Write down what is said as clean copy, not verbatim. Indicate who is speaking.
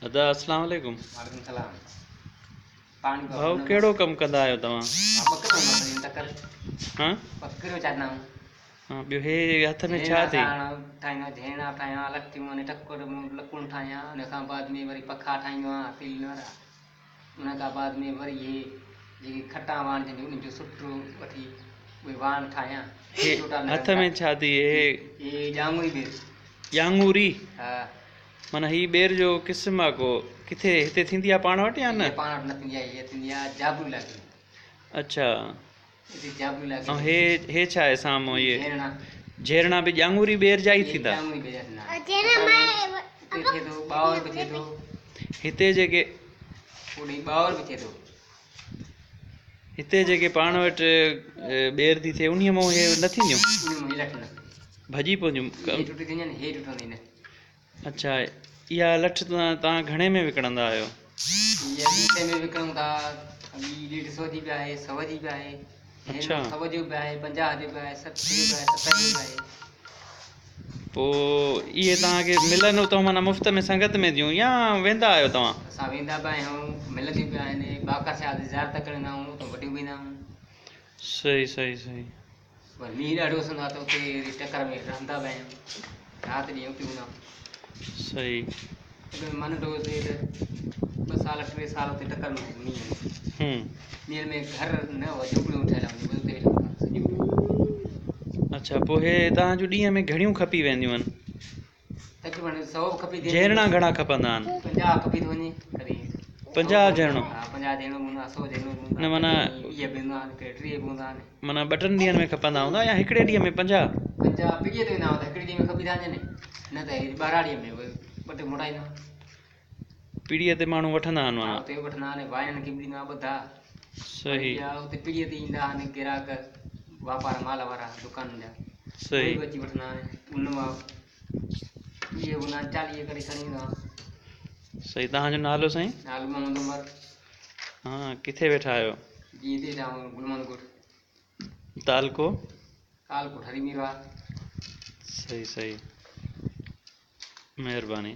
Speaker 1: अदा अस्सलाम वालेकुम।
Speaker 2: वालेकुम सलाम। पाणी
Speaker 1: भाऊ कहिड़ो कमु कंदा आहियो तव्हां? हा हा, ॿियो हे हथ में छा अथई?
Speaker 2: ठाहींदो झेणा ठाहियां, लठियूं अने टकर लकुण ठाहियां। उन खां बाद में वरी पखा ठाहींदो आहियां तिल वारा। उन खां बाद में वरी इहे जेके खटा वाण थींदियूं उन जो सुठो वठी उहे वाण ठाहियां।
Speaker 1: हे हथ में छा अथई? हे
Speaker 2: हे ॼाङूरी ॿेर।
Speaker 1: ॼाङूरी?
Speaker 2: हा,
Speaker 1: माना ही ॿेर जो क़िस्म आहे को किथे हिते थींदी आहे पाण वटि या न?
Speaker 2: पाण वटि न थींदी आहे, हीअ थींदी आहे जाबरू इलाइक़े में।
Speaker 1: अच्छा,
Speaker 2: हिते जाबरू इलाइक़े।
Speaker 1: ऐं हे हे छा आहे साम्हूं? इहे झेरणा बि ॼाङूरी ॿेर जा ई थींदा?
Speaker 2: ॼाङूरी ॿेर जा थींदा। हिते थिए थो, ॿावर बि थिए थो।
Speaker 1: हिते जेके
Speaker 2: ओॾे ॿावर बि थिए थो।
Speaker 1: हिते जेके पाण वटि ॿेर थी थिए उन्हीअ मां हे न थींदियूं?
Speaker 2: उन मां लठ न
Speaker 1: भॼी पवंदियूं,
Speaker 2: टुटी थी वञनि, हे टुटंदी न।
Speaker 1: अच्छा, इहा लठ तव्हां घणे में विकिणंदा आहियो?
Speaker 2: इहा 200 में विकिणूं था, 150 जी बि आहे, 100 जी बि आहे।
Speaker 1: अच्छा,
Speaker 2: 100 जो बि आहे, 50 जो बि आहे, 60 जो बि आहे, 70 जो बि आहे।
Speaker 1: पोइ इहे तव्हांखे मिलनि उतां माना मुफ़्त में संगत में थियूं या वेंदा आहियो तव्हां?
Speaker 2: असां वेंदा बि आहियूं, मिलंदियूं बि आहिनि। बाकर शाह ज़ियारत करण वेंदा आहियूं, उतां वठी बि ईंदा आहियूं।
Speaker 1: सही सही सही।
Speaker 2: वरी मींहुं ॾाढो वसंदो आहे त उते टकर में रहंदा बि आहियूं, राति ॾींहुं उते हूंदा आहियूं।
Speaker 1: सही।
Speaker 2: मां नंढो हुउसि त 2 साल 3 साल उते टकर में मींहुं मींहं में घर न हुआ, झोपड़ियूं ठहियल हुंदियूं, उते वेठा हूंदा सॼो।
Speaker 1: अच्छा, पोइ हे तव्हांजूं ॾींहं में घणियूं खपी वेंदियूं आहिनि?
Speaker 2: तक़रीबन 100 खपी थी।
Speaker 1: झेरणा घणा खपंदा आहिनि?
Speaker 2: 50 खपी थो वञे कॾहिं।
Speaker 1: 50 झेरणो?
Speaker 2: हा, 50 झेरणो बि हूंदो आहे, 100 झेरणो बि हूंदो
Speaker 1: न माना
Speaker 2: 20 बि हूंदा आहिनि, 30 बि हूंदा आहिनि।
Speaker 1: माना 2-3 ॾींहंनि में खपंदा हूंदा या हिकिड़े ॾींहं में 50?
Speaker 2: 50 पीड़ीअ ते वेंदा हुआ त हिकिड़े ॾींहं में खपी था वञनि, न त ॿारहांॾींहं में ॿ टे मोटाईंदा।
Speaker 1: पीढ़ीअ ते माण्हू वठंदा आहिनि? माना
Speaker 2: उते वठंदा आहिनि, भाइनि खे बि ॾींदा ॿधा।
Speaker 1: सही।
Speaker 2: उते पीढ़ीअ ते ईंदा आहिनि ग्राहक, वापार माल वारा दुकाननि जा।
Speaker 1: सही।
Speaker 2: उहे बि अची वठंदा आहिनि। उन मां 20 हूंदा आहिनि, 40 करे खणी ईंदो आहियां।
Speaker 1: सही। तव्हांजो नालो साईं?
Speaker 2: नालो मोहम्मद उमर।
Speaker 1: हा, किथे वेठा आहियो?
Speaker 2: जी हिते वेठा आहियूं, गुलमंद ॻोठ।
Speaker 1: तालको?
Speaker 2: तालको ठरी मीरवाह।
Speaker 1: सही सही, महिरबानी।